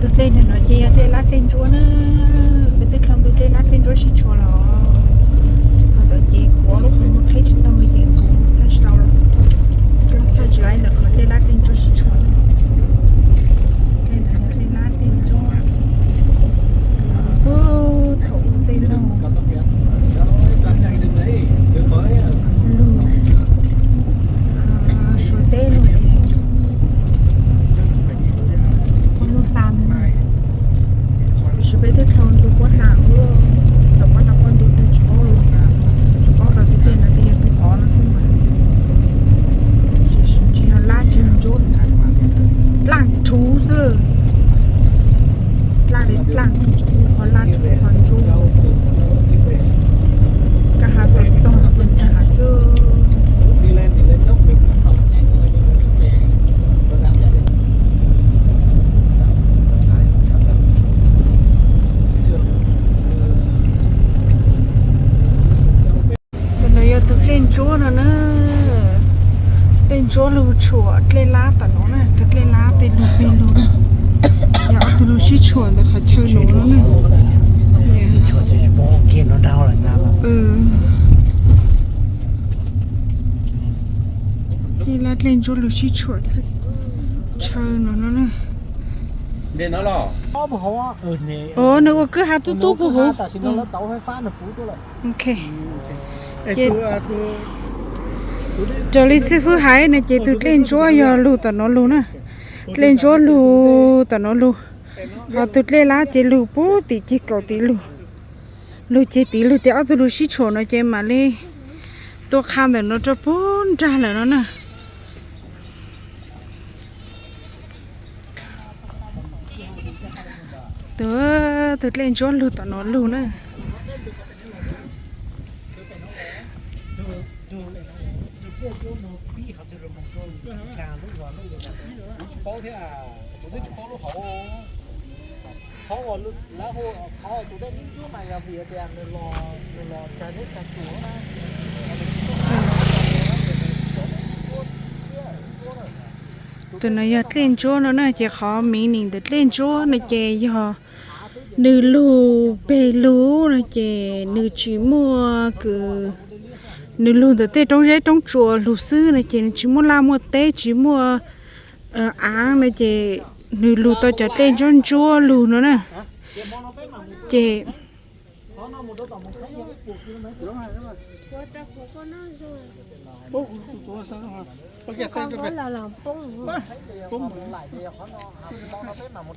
Tus dlej ntawm no ces yog dlej lab dlej ntsuab na. Peb twb dhau ntug dlej lab dlej ntsuab sib tshuam los. Thaum ntawd ces kuv ob lub qhov muag qheb tsis tau ces kuv thaij tsis tau los. Thaij tsis tau ntawm qhov dlej lab dlej ntsuab sib tshuam. Dlej ntawd yog dlej lab dlej ntsuab. Puag thaum ub tej laug lug Suav teb lug, lug hla ntawd na. Tiam sis peb twb dhau ntug puab hla, cov puab hla puab ntug tag tsis paub, tsis paub tau tus dlej ntawd tias yog tus hov no xwb mas. Tsis yog lab tsis yog ntsuab, dlaj rhuv xwb. Dlaj li dlaj, tsis pub qhov lab tsis pub qhov ntsuab. Kaj ha tog tog kaj ha xwb. Tus no yog tus dlej ntsuab no na. Dlej ntsuab lug tshuam dlej lab tom no na, tus dlej lab tej lug peg lug na. Yog ob tug lug sib tshuam ntawm qhov chaw no na. Dlej lab dlej ntsuab lug sib tshuam chaw no no na. Os, nws ua kwj ha tub tub puag huv. Ok. Ces raws li xib fwb hais no ces tus dlej ntsuab yog lug tom no lug na. Dlej ntsuab lug tom no lug. Ho tus dlej lab ces lug puag tim ceg kaum tim lug. Lug ceg tim lug tias ob tug lug sib tshuam no ces mam li tua qha ntawm no rau puag nrag lawm no na. Tus, tus dlej ntsuab lug tom no lug na. Tus no yog dlej ntsuab no na, ces qhov meaning ntawm dlej ntsuab no ces yog nws lug peg lug no ces nws tsis muaj kws, nws lug ntawm tej roob zeb roob tsuas lug xwb no ces nws tsis muaj laj muaj teb tsis muaj aav no ces nws lug tau cov dlej ntsuab ntsuab lug no na. Ces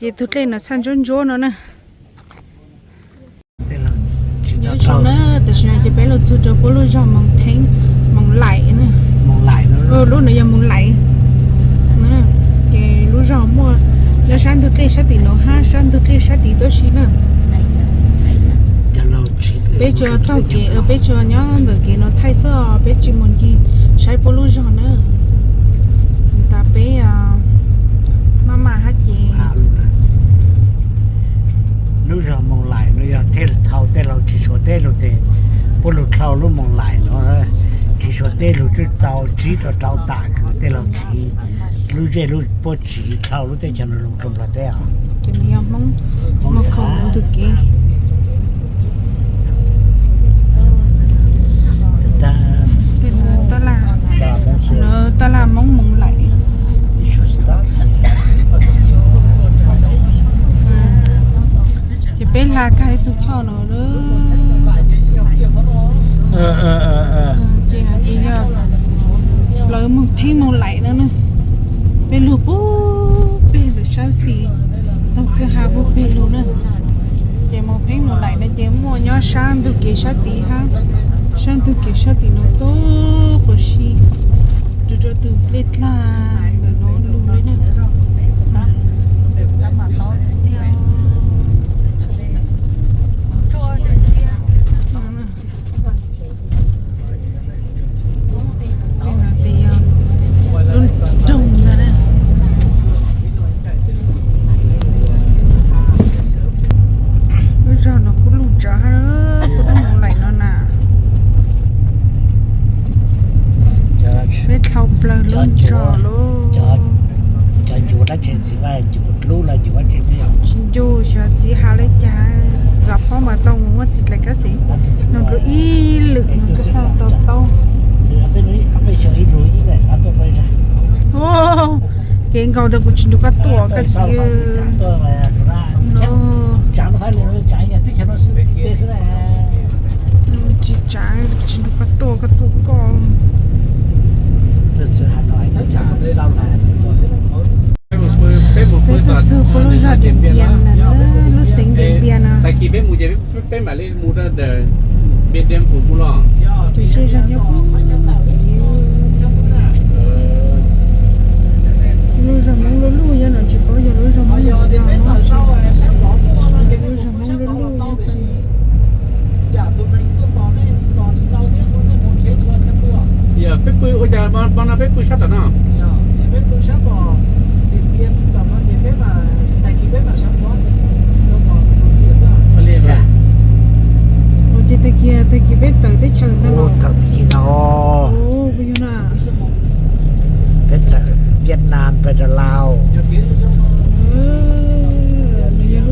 ces tus dlej no txhaj ntsuab ntsuab no na. Nyob zoo na, tam sim no ces peb los txug rau puab lub zog Moos Theeb, Moos Laim na. Lub no yog Moos Laim. Ces lub zog muaj nyob sab ntug dlej sab tim no hab sab ntug dlej sab tid tuab si na. Peb tsuas taug kev, peb tsuas nyob ntawm kev no thaij xwb, peb tsis mus ncig saib puab lub zog na. Tas peb maj mam hab ces lub zog Moos Laim no yog thij thau tej laug Tsiv Suav teb lug tes puab lug dlhau lub Moos Laim no. Tsiv Suav teb lug twb tau tsib rau rau tam kws tej laug Tsiv lub zej lub puab Tsiv dlhau lub teb chaws no lug rau Nplog teb os. Ces nws yog Hmoob muag khoom ntawm ntug kev. Tab laj Hmoob Moos Laim. Ces peb hla kag ib tug choj no. Ces no ces yog plawv Moos Theeb Moos Laim no na. Peb lug puag peg ntawm sab xis, taug kwj ha puag peg lug na. Ces Moos Theeb Moos Laim no ces muaj nyob sab ntug kev sab tid hab sab ntug kev sab tim no tuab quas si, rau rau tus dlej dlag ntawm no lug li na. Tej no ces yog lub nroog ntag na. Lub zog no kuj lug tsawv hab, kuj lug Moos Laim no na. Peb dlhau plawg lub zog lauj. Cug xyov txiv has li cas, txav phob mas tau mus muab txiv dlais kab xev, nug dua ib lwm nug kab xaj tau taub. Kev nkaus ntawd kuv tsis nrug koj tuaj koj txiv. Tsis tsav, tsis nrug koj tuaj, koj tuaj koj. Peb tuaj txug puab lub zog Diam Npias lawm na, lub xeev Diam Npias no. Tag kis peb mus ces peb mam li mus rau ntawm Npias Diam Npias mus los. Ces zej zog nyob puag, lub zog Hmoob lub lub nyob no tsis paub yog lub zog Hmoob lub zog Hmoob, lub zog Hmoob lub lub nyob rau. Yog peb pw ua cas mo no peb pw sab tom no? Ua ces tag kis, tag kis peb tawm teb chaws ntag los. Tawm teb chaws ntag. Peb tawm Vietnam pais rau Laos. Nws yog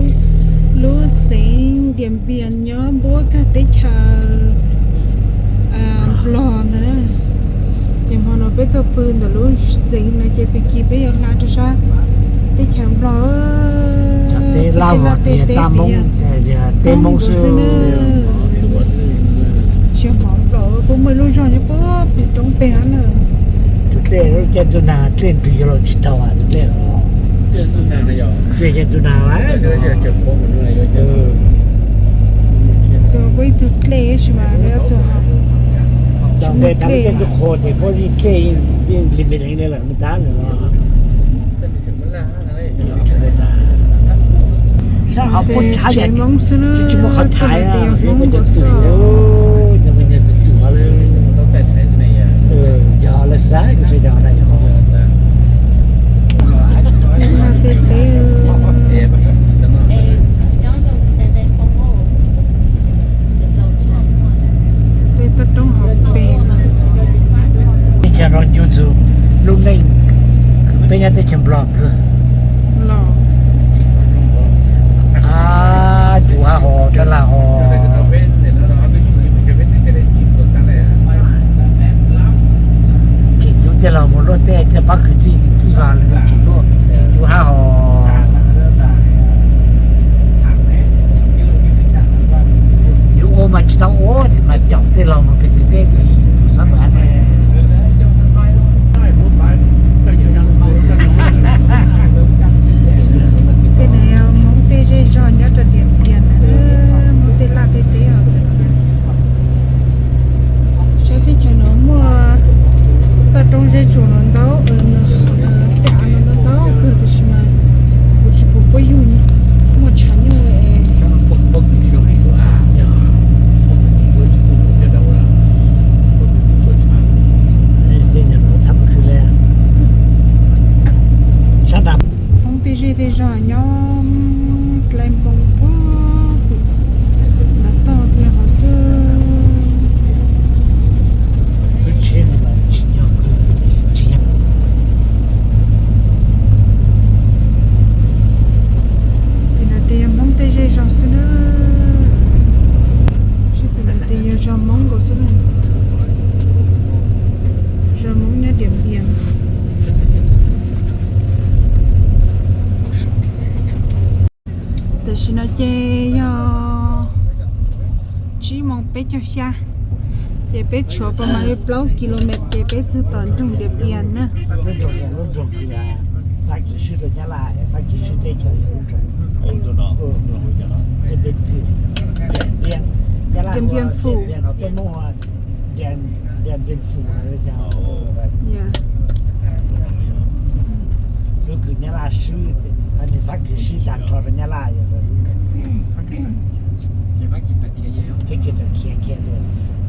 lub xeev Diam Npias nyob npuab kag teb chaws Nplog ntag. Ces hmo no peb tuaj pw ntawm lub xeev no ces tag kis peb yuav hla rau sab teb chaws Nplog. Teb laj vog tias teb Hmoob xwb. Xyov hmov nplaum puab muaj lub zog nyob puag pem roob pem hab na. Tus dlej lub caij ntuj nag dlej ntws yuav los tsis tau tus dlej. Caij ntuj nag, caij ntuj nag. Tus puab ib tug dlej sis mas tus, tus caij ntuj qhua ces puab yeej dlej yeej li me neev li lawm me tab lawm. Sab hov puab tsev Hmoob xwb na, tsis muaj qhov thaiv, cov Hmoob nkaus xwb. Yog lawv xav, tej teb, tej toj roob hauv pes. Teb chaws no ncu txug lub neej peb nyob teb chaws Nplog kawg. Yus hab hos dab laj hos. Tsis ncu tej los mus luaj tej thiaj pab khwv txij, txij vas tsis luaj. Yus hab hos. Yus ua mas tsis tau ua tes mas caum tej los mus pem txhais teb tes xab pas ne. Tej no yog Hmoob tej zej zog nyob rau Diam Npias na, Hmoob tej laj tej teb os. Sab teb chaws no muaj toj roob zeb tsuas no ntau, tej av no ntau ntau kawg tab sis mas kuv tsis pum puab yug, muaj tshav nyuj. Hmoob tej zej tej zog nyob dlai npoo puag tim Lav Toj tiag hov xwb. Tim no ces yog Hmoob tej zej zog xwb na. Sab tim no ces yog zos Hmoob nkaus xwb na. Zos Hmoob nyob Diam Npias. Tam sim no ces yog tsib moos peb caug xya, ces peb tshuav pas mas li plaub kilomev ces peb txog tom nroog Diam Npias na. Diam Npias Fum. Lub kws Nyab Laj swb, Fab Kis swb tag nrho rau Nyab Laj yog, Fab Kis tawm khiav khiav,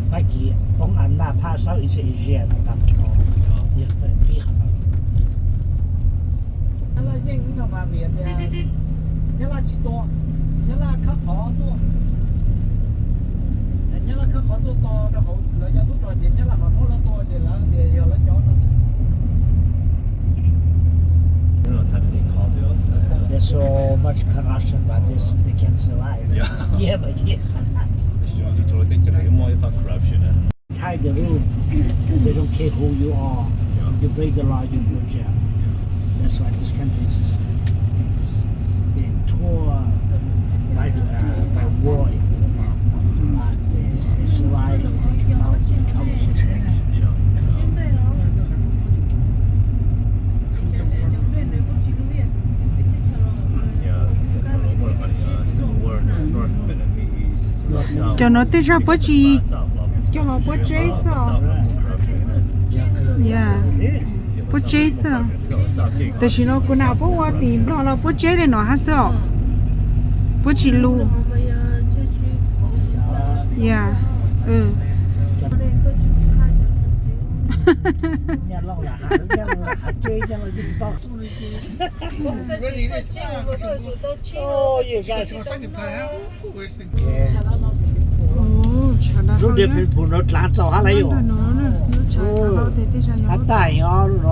Fab Kis poob am naj phab Southeast Asia no tag nrho, yog pib qhov no. Nyab Laj yeej no mas vim tias Nyab Laj tsis tua, Nyab Laj khawb qhov tuaj, Nyab Laj khawb qhov tuaj to rau hauv lawv cov tub rog ces Nyab Laj mam muab lawv tua ces lawv tias yog lawv cov no xwb. So much corruption, but this, they can survive. Yeah. Yeah, but yeah. Teb chaws no yuav muaj ib qho corruption na. Tie the rule. They don't care who you are. Yeah. You break the law, you go jail. Yeah. That's why this country is, is being torn by the, uh, by war. But they, they survive, they come out, they come out so strong. Yeah. Cov no tej zaj puab tsi, cov puab tseb xwb. Ya, puab tseb xwb. Tam sim no kuv nam puab ua tim Nplog los puab tseb li no hab xwb os. Puab tsis lug. Ya. Lub dej pem pum no dlav txaus hab lawm yom. Hab tag os lub no.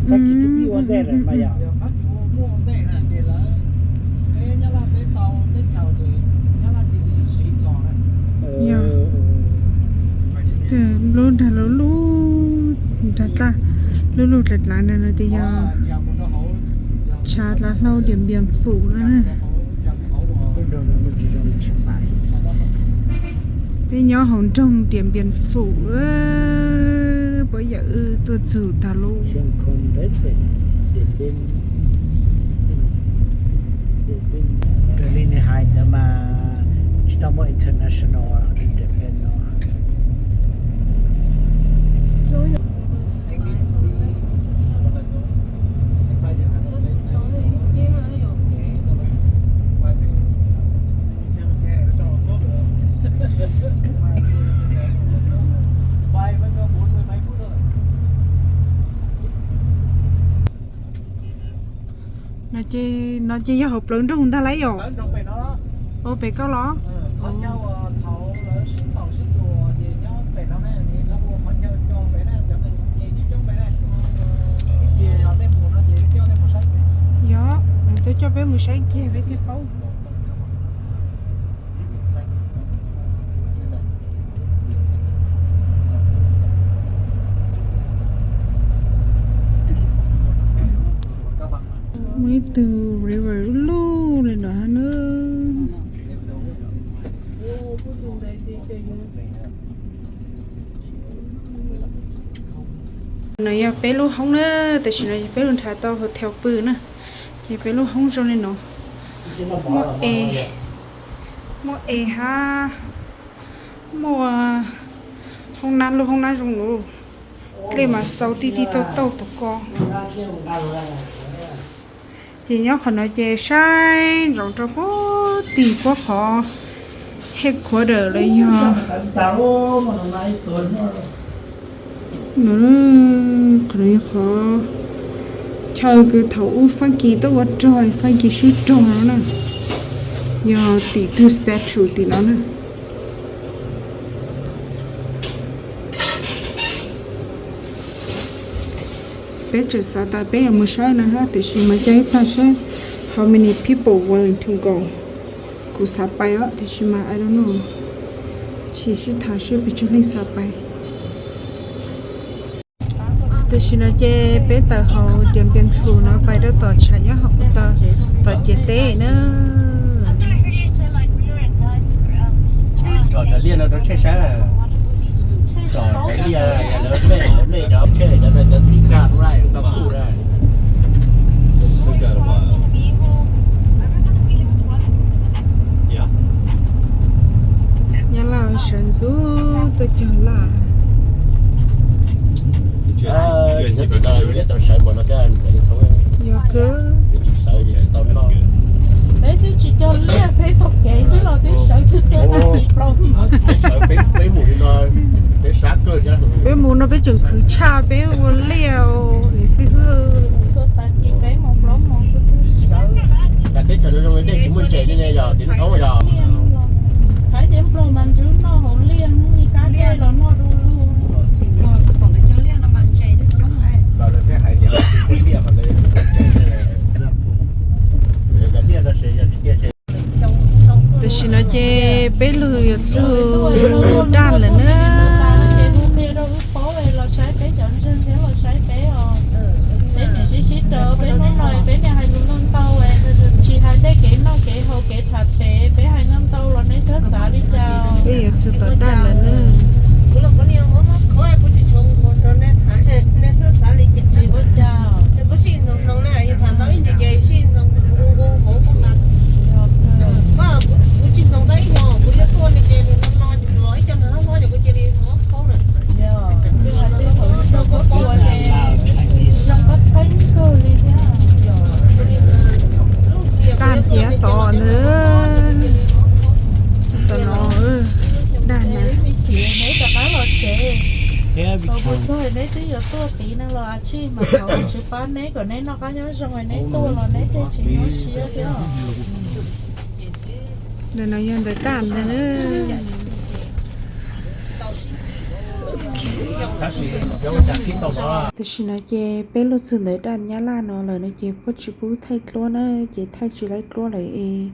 Fab Kis tsis pib ua ntej lawm mas yog. Lub nrag lub lub nrag taj, lub lub dlav dlav ntawd no ces yog tshav dlav hlau Diam Npiam Fum no na. Peb nyob hauv nroog Diam Npiam Fum, puab yawm wb tuaj txug tag lub. Raws li nws hais ntawd mas tsis tau muaj international airport no. No ces, no ces yog hauv plawv nroog ntag lauj yom? Ua pem koj los? Yog, tuaj coj peb mus saib kiag peb thiaj paub. Muaj ib tug river lug li no hab na. No yog peb lub hoob na, tam sim no peb lug nrhav tau hotel pw na. Ces peb lub hoob zoo li no, muaj es, muaj es hab, muaj hoob nab, lub hoob nab zoo no, dlej mas xau tij tij tauj tauj tom ko. Ces nyob qhov no ces saib ntsoov rau puag tim puab qhov headquarter los yog no, qhov no yog qhov chaw kws thaum ub Fab Kis tuaj ua rog, Fab Kis swb rog no na, yog tim tug statue tim no na. Peb tseem xav tas peb yuav mus saib no hab, tiam sis mas caij ib tag saib how many people willing to go. Kuv xav pais os, tiam sis mas I don't know, tsis sib tham seb pes tsawg leej xav pais. Tam sim no ces peb tawm hauv Diam Npiam Fum no pais rau tom tshav nyob hauv tom ciam teb na. Tsom cov liaj no rau tshej saib. Tsom cov liaj, lawv mej, lawv mej cov tshej cov no, cov tib kaj rau kuj na. Nyab Laj sawv ntxov tuaj cog laj. Yog kawg. Peb twb tsis cog liaj, peb taug kev xwb los twb sawv txog txog na. Peb mus no peb tseem khwv tshaj peb ua liaj es xib hwb. Teb chaws no zoo li dej tsis muaj ntses li ne, yog tim thoob yog. Hais tias nplog mas ntswv noj hauv liaj hnub ib kab. Tam sim no ces peb lug yuav txug daj lawm na. Peb niam sib sib raws, peb hnub no peb niam hais lus ntau ntau, tsis hais tej kev noj kev haus kev tham pem, peb hais ntau ntau los neb txhob xav li cas. Peb yuav txug tom daj lawm na. Tsis ua cas. Daj thiab tod ntag. Tom no daj na. Neb rov qab los tsev. Thaum kuv txog neb twb yuav tuaj tid no los a tsij mas thov Vajtswv pab neb kom neb noj qab nyob zoo, neb tuaj los neb thiaj tsis nyuaj siab thiab. Ntawm no yog ntawm daj ntag na. Tam sim no ces peb los txug ntawm daj Nyab Laj no lawm no ces puab tsis pub thaij duab na, ces thaij tsis laib duab lawm es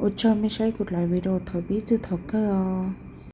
ua tsaug mej saib kuv dlaim video thaum pib txug thaum kawg os.